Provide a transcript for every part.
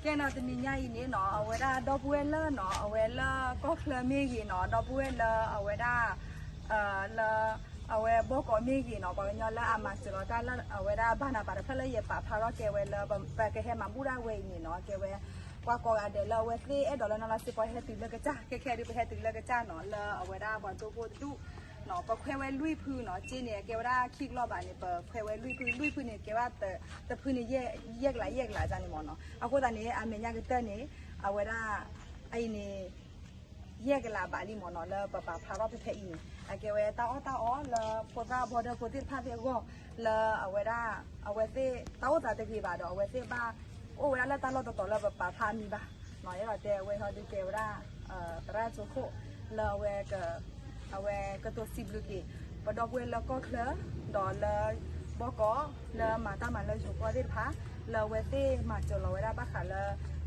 ကဲနီၤ တနံၤညါအံၤန့ၣ်နီၤ အဝဲဒၣ်ဒီပုၢ်ဝဲၢ်လၢနီၤ အဝဲလၢကီၢ်ချၢမ့ၢ်ဂ့ၤနီၤ ဒီပုၢ်ဝဲၢ်လၢအဝဲဒၣ် လၢ အဝဲဘီကီးမ့ၢ်ဂ့ၤနီၤ ပှၤကညီလၢအမၤစၢၤလီၤတၢ်လၢအဝဲဒၣ်ဘၣ်နးဘၣ်တဖျၢၣ်လၢယပာ်ဖျါထီၣ်ကဲဝဲလၢ ပကဟဲမၤဘူၣ်ဒၣ်ဝဲအံၤန့ၣ်နီၤ ကဲဝဲ ပှၤကိးဂၤဒဲးလၢအဝဲသ့ၣ်အဲၣ်ဒိးလၢနီၢ်လါစ့ပီဟဲတုၤလၢကစၢ် ခဲခဲဒုးပဟဲတုၤလၢကစၢ်နီၤ လၢအဝဲဒၣ်ပှၤဒိဖိတဒူၣ်နီၤ ပခွဲးဝဲလွံၢ်ဖုနီၤ က့န့ၣ် အကဲဝဲဒၣ်ခံကလီၢ်ဘၣ်န့ၣ် ပခွဲးဝဲလွံၢ်ဖု လွံၢ်ဖုန့ၣ် ကဲဝဲဒၣ်တဖုန့ၣ် ယဲၢ်ကလး ယဲၢ်ကလးန့ၣ်မ့ၢ်နီၤ အဃိသတးန့ၣ် အမဲာ်ညါကတၢၢ်န့ၣ် အဝဲဒၣ် အအံၤန့ၣ် ယဲၢ်ကလးဘၣ်လံမ့ၢ်နီၤ လၢပပာ်ဖျါထီၣ်ဖဲဖဲအံၤန့ၣ် အကဲဝဲတၢ်အီၣ်တၢ်အီလၢဖိသၣ် border ဖိသ့ၣ်တဖၣ်သ့ၣ်အဂီၢ် လၢအဝဲဒၣ် အဝဲသ့ၣ်တၢ်အိၣ်သးတဂ့ၤဘၣ်ဒီး အဝဲသ့ၣ်ဘၣ် အိၣ်ဝဲဒၣ်လၢတၢ်လီၢ်တတီၤလၢပပာ်ဖျါမံၤဘၣ်နီၤ အဲၣ်ဒိးတဲအဝဲဟီဒုးကဲဝဲဒၣ် သရၣ်ကၠိခိၣ် လၢအဝဲ အဝဲကတိၤစံးဘျုးက့ၤ ပဒီပုၢ်ဝဲၢ်လၢကီၢ်ချၢ ဒီးလၢ ဘီကီး လၢမၤတၢ်မၤလၢယိၤကီၢ်သ့ၣ်တဖၣ် လၢအဝဲသ့ၣ်မၤစၢၤလီၤဝဲဒၣ်ဘၣ်ဃးလၢ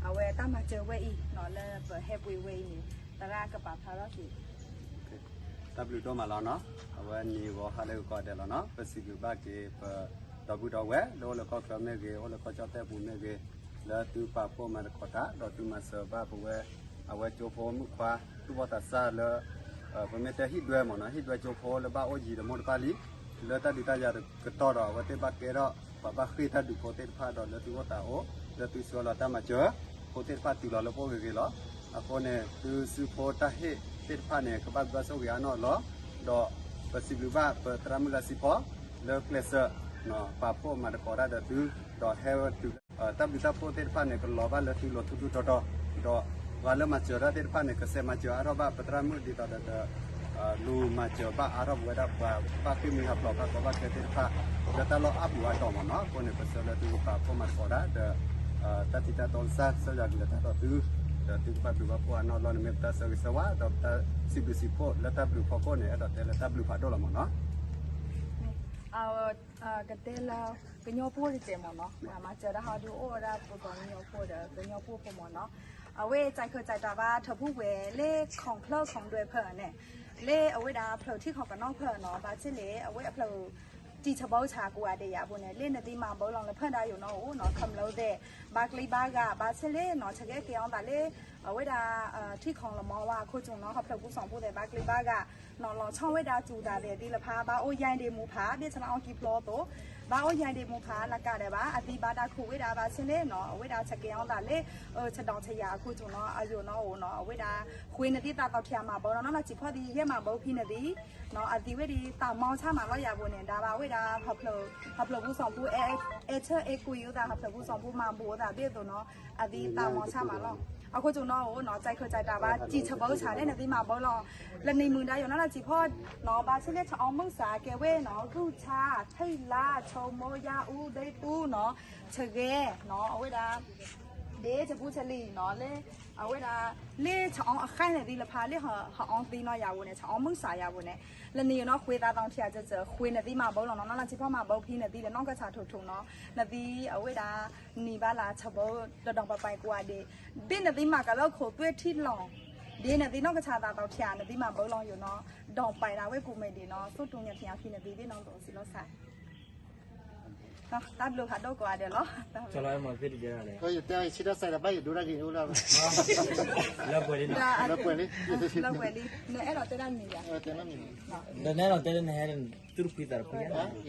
အဝဲတၢ်မၤစၢၤဝဲအံၤနီၤ လၢပဟဲပှ့ၤဝဲအံၤန့ၣ် သရၣ်ကပာ်ဖျါထီၣ်က့ၤ တၢ်ဘျုးဒိၣ်မးလီၤနီၤ အဝဲနံၤဂီၤဟါလၢဂီၤကီးဒဲးလီၤနီၤ ပစံးဘျုးဘၣ်က့ၤ ပဒီပုၢ်ဒီဝဲၢ် လၢအိၣ်လၢကီၢ်ချၢမ့ၢ်ဂ့ၤ အိၣ်လၢကီၢ်ကၠီၣ်တဲၣ်ပူၤမ့ၢ်ဂ့ၤ လၢသုပာ်ဖှိၣ်မၤသကိးတၢ် ဒီးသုမၤစၢၤဘၣ်ပဝဲ အဝဲကၠိဖိမုၣ်ခွါ သူၣ်ဘီၣ်သးစၢ်လၢ ပမ့ၢ်တဲဟံၣ်ဒွဲမ့ၢ်နီၤ ဟံၣ်ဒွဲကၠိဖိလၢဘၣ်အိၣ်ယံၤဒီးမိၢ်တဖၣ်လံ လၢတၢ်ဒုးတၢ်ယၤကတီၢ်ဒီး အဝဲသ့ၣ်ဘၣ်ကဲထီၣ် ပှၤဘၣ်ဃ့ၢ်တၢ်ဒုးဖိသ့ၣ်တဖၣ်ဒီး လၢသုအိၣ်သးအိၣ် လၢသုဆှၢလီၤတၢ်မၤစၢၤ ဖိသ့ၣ်တဖၣ်တုၤလီၤလၢပအိၣ်ဂ့ၤဂ့ၤလီၤ. အဃိန့ၣ် သုစုဖိတၢ်ဟ့ၣ်သ့ၣ်တဖၣ်န့ၣ် ကဘၣ်ဘျုးဘၣ်ဆိၣ်ဂ့ၤအါနီၢ်လီၤ. ဒီးပစံးဘျုးဘၣ်ပသရၣ်မုၣ်လါစံဖီ လၢကျဲးစၢး ပာ်ဖှိၣ်မၤသကိးတၢ်ဒီးသု ဒီးဟဲတုၤ တၢ်ဘျုးတၢ်ဖှိၣ်သ့ၣ်တဖၣ်န့ၣ် ကလီၤဘၣ်လၢသုလိၤထူထူတီတီ, ဒီးပှၤလၢမၤစၢၤတၢ်သ့ၣ်တဖၣ်န့ၣ် ကစဲးမၤစၢၤအါထီၣ်ဘၣ်ပသရၣ်မုၣ်ဒ်သိးဒီး လူၤမၤစၢၤဘၣ်အါထီၣ်ပဝဲဒၣ်ပှၤဘၣ်ဃ့ၢ်မှံဟးဖျိးဘၣ်ကီဘၣ်ခဲသ့ၣ်တဖၣ် လၢတၢ်လီၢ်အါပူၤအါတီၤမ့ၢ်နီၤ. အဃိန့ၣ် ပဆၢလၢသုကပာ်ဖှိၣ်မၤသကိးတၢ်ဒီး တၢ်ထံၣ်တၢ်တီကစၢ်ကစၢ်ယွၤကလဲၤတၢ်ဒီးသု, ဒီးသုကဘၣ်ဘျုးဘၣ်ဖှိၣ်အါနီၢ်လီၤန့ၣ် မ့ၢ်ပတၢ်ဆၢဂ့ၤဆၢဝါ ဒီးပတၢ်စံးဘျုးစံးဖှိၣ်လၢတၢ်ဘျုးဖီခိၣ်န့ၣ် အဲၣ်ဒိးတဲလၢတၢ်ဘျုးဖးဒိၣ်လီၤမ့ၢ်နီၤ. ကတဲလၢ ကညီဖိတကဲးမ့ၢ်နီၤ, မၤစၢၤတၢ်ဟီဒုးအိၣ်ဝဲဒၣ်ပှၤကညီဖိဒီးကညီဖိဖိမ့ၢ်နီၤ, အဝဲကၠဲးခိၣ်ကၠဲးတၢ်ဘၣ် ထၢဖူဝဲလၢခီၣ်ချၢခီၣ်ဒွဲဖၢန့ၣ်, လၢအဝဲဒၣ်ဖျၢၣ်ထံခီၣ်ကနီၣ်ဖၢနီၤ, ဘၣ်ဆၣ်လၢအဝဲအဖျၢၣ် တံၢ်ဆၢဘီဆၢကိးဂၤဒဲးယၤအပူၤန့ၣ် လၢနသ့မၤဘၢလီၤလၢဖၢဒၣ်ယိာ်နီၤအိၣ်နီၤ, ခမျၢၢ်သ့ၣ် ဘၣ်ကျဲဘၣ်ဂၤ, ဘၣ်ဆၣ်လၢနီၤ ဆၢကဲကဲအီၤသးလၢ အဝဲဒၣ် ထံခီၣ်လီၤမီဝါအခိၣ်ကၠိနီၤ, ဟီဖျၢၣ်ပူၤစီၤပူၤသ့ၣ် ဘၣ်ကျဲဘၣ်ဂၤ နီၤလီၤဆီဝဲဒၣ်စူၤတၢ်သ့ၣ်သ့ၣ်လၢဖး ဘၣ်အိၣ်ယါဒ့မူဖး ဘ့ၣ်ဆၣ်လၢအီၣ်ကံဖျိအသိး, ဘၣ်အိၣ်ယါဒ့မူဖး လၢကါဒဲးဘၣ် အသံဘၣ်တၢ်ခိၣ်ဝဲဒၣ် ဘၣ်ဆၣ်လၢနီၤ အဝဲဒၣ်ဆၢကဲအီၤသးလၢ ဆဒိၣ်ဆယၤအခိၣ်ကၠိနီၤ အယိာ်နီၤအိၣ်နီၤ, အဝဲဒၣ် ဃ့နသ့တၢ်သီၣ်ထံးမၤဘၢနီၤ, နီၢ်နီၢ်စံးဖီၣ်ဒ်ယဲၢ်မၤဘၢဖံနသ့ နီၤ အသံဝဲဒၣ်တၢ်မီဆၣ်မးလီၤယၤအပူၤန့ၣ် ဒါဘၣ်ဝဲဒၣ် ဟီဖျၢၣ်ပူၤစီၤပူၤ အဲၣ်ဆၢအဲၣ်ကွံာ်အသး ဟီဖျၢၣ်ပူၤစီၤပူၤမၤဘူးအသးဘ့ၣ်အသိးနီၤ, အသံတၢ်မီဆၣ်မးလီၤ. အခိၣ်ကၠိနီၤအိၣ်နီၤ, ကၠဲးခိၣ်ကၠဲးတၢ်ဘၣ် တံၢ်ဆၢဘီဆၢလၢနသ့မၤဘၢလီၤ, လၢနံၤမုၢ်ဒါယိာ်နီၤ နီၢ်နီၢ်စံးဖီၣ်နီၤ, ဘၣ်ဆၣ်လၢဆၣ်အီၣ်မုၢ်စၢ်ကဲဝဲနီၤ ဂုၢ်ဆၣ် ထံၣ်လါ ဆိမိၣ် ယါအူ ဒ့တူနီၤ ဆၢဂဲၤနီၤ အဝဲဒၣ် ဒ့ဆၢပူဆၢလံနီၤ လၢ အဝဲဒၣ် လၢဆၣ်အီၣ်အဃၢ်န့ၣ်သ့ၣ်လၢဖး လၢဟီၣ်အီၣ်သ့ၣ်နီၤယၤအပူၤန့ၣ် ဆၣ်အီၣ်မုၢ်စၢ်ယၤအပူၤန့ၣ် လၢနံၤယိာ်နီၤ ဃ့သးသီၣ်ထံးအစၢၤစၢၤ ဃ့နသ့မၤဘၢလီၤနီၤ, နီၢ်နီၢ်စံးဖီၣ်မၤဘၢဖံနသ့လၢနီၢ်ကစၢ်ထိၣ်ထိၣ်နီၤ, နသ့အဝဲဒၣ် နံၤဘၣ်လၢဆၢဘီ တဒီးပပာ်ကိးဂၤဒဲး, ဘ့ၣ်နသ့မၤကလၢခိၣ်သွဲၣ်ထံလီၤ, ဒ့နသ့နီၢ်ကစၢ်သးသီၣ်ထံး နသ့မၤဘၢလီၤယိာ်နီၤ, ဒီးပာ်ဒၣ်ဝဲကိးမံၤဒဲးနီၤ, သိၣ်တူၢ်ညါဖံးအါဖံနသ့ဘ့ၣ်နီၤ လီၤစံးလီၤဆၣ် တၢ်ဘျုးဖးဒိၣ်ကိးဂၤဒဲးလီၤ. ယတဲယဆံတၢ်စဲးဒီးဘၣ်ယဒိတၢ်ဂ့ၤအိၣ်လၢ လၢပှဲၤလံ, လၢပှဲၤလံ, နအဲၣ်ဒိးတဲတၢ်မံၤယၤ, နအဲၣ်ဒိးတဲလၢနဟဲ သူၣ်ဖှံသးတဖှံ, ယဟ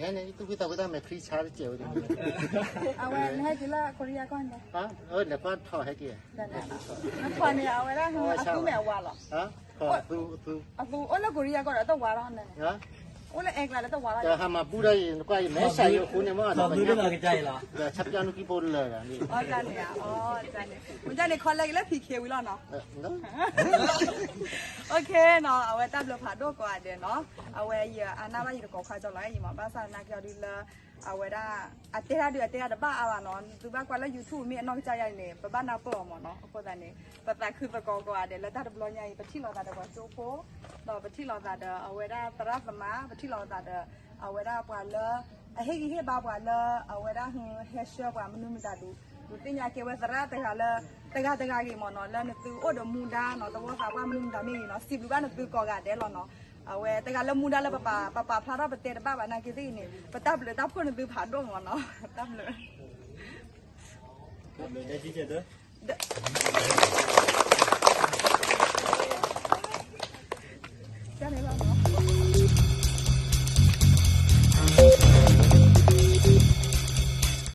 ဲန့ၣ် သူၣ်ဖှံသးဝဲတၢ်မဲာ်ချံဆါတကဲးဝဲ, အဝဲနဟဲက့ၤလၢ Korea ကီၢ်န့ၣ်, လဲၤကွၢ်ထီၣ်ဟဲက့ၤ, နထီၣ်န့ၣ် အဝဲဒၣ် အသူမဲာ်အဝါလီၤ အသူ အိၣ်လၢ Korea ကီၢ်ဒီးတဝါလီၤန့ၣ်, အိၣ်လၢအဲကျါလၢတဝါလီၤ, ဟးမၤဘူၣ်ဒၣ်အံၤ နကွၢ်အံၤ မဲာ်ဆှးယိာ်အဃိန့ၣ်မ့ၢ် ဆၣ်ပျၢ်နုၢ်ကံၢ်ဖိလၢာ်ဒီးန့ၣ်, န့ၣ် န့ၣ် ခီလၢက့ၤလၢ ဖံးခ့ဝံၤလီၤနီၤ, အဝဲတၢ်ဘျုးဖးဒိၣ်ကိးဂၤဒဲးနီၤ, အဝဲယအနၢ်ဘၣ်ယတကိးခွါကၠီလီၤအံၤမး ဘၣ်ဆၣ်သနာ်က့အီၤဒုးလၢ အဝဲဒၣ် အတဲတၢ်ဒုးအတဲတၢ်တဘၣ်အါဘၣ်နီၤ, သုဘၣ်ကွၢ်လၢ YouTube မ့ၢ်အနီၢ်ကစၢ်ယၤန့ၣ် ပဘၣ်နၢ်ပၢၢ်အီၤမ့ၢ်နီၤ, အဃိသတးန့ၣ် ပသးခုသကိးကိးဂၤဒဲးလၢတၢ်တဘျီညါအံၤ ပထံၣ်လိာ်သးဒီးပှၤကၠိဖိ, ဒီးပထံၣ်လိာ်သးဒီးအဝဲဒၣ်သရၣ်သမါ, ပထံၣ်လိာ်သးဒီး အဝဲဒၣ်ပှၤလၢ အဟ့ၣ်ဂံၢ်ဟ့ၣ်ဘါပှၤလၢ အဝဲဒၣ်ဟဲဆှၢပှၤမနုၤမတၤဒုး, ဒုးသ့ၣ်ညါကဲဝဲသရၣ်တဂၤလၢ တဂၤတဂၤဂ့ၤမ့ၢ်နီၤ, လၢနသုအိၣ်ဒီးမူဒါနီၤ, သဝီသးပှၢ်မနုၤမတၤမ့ၢ်ဂ့ၤနီၤ, စံးဘျုးဘၣ်နသုကိးဂၤဒဲးလီၤနီၤ, အဝဲတဂၤလၢမူဒါလၢပပာ်ဖျါထီၣ်ပတဲတဘၣ်ဘၣ်နာ်က့သ့ၣ်ဂ့ၤန့ၣ် ပတၢ်ဘျုးတၢ်ဖှိၣ်နသုဖးဒိၣ်မ့ၢ်နီၤ, တၢ်ဘျုး တၢ်န့ၣ်လီၤနီၤ,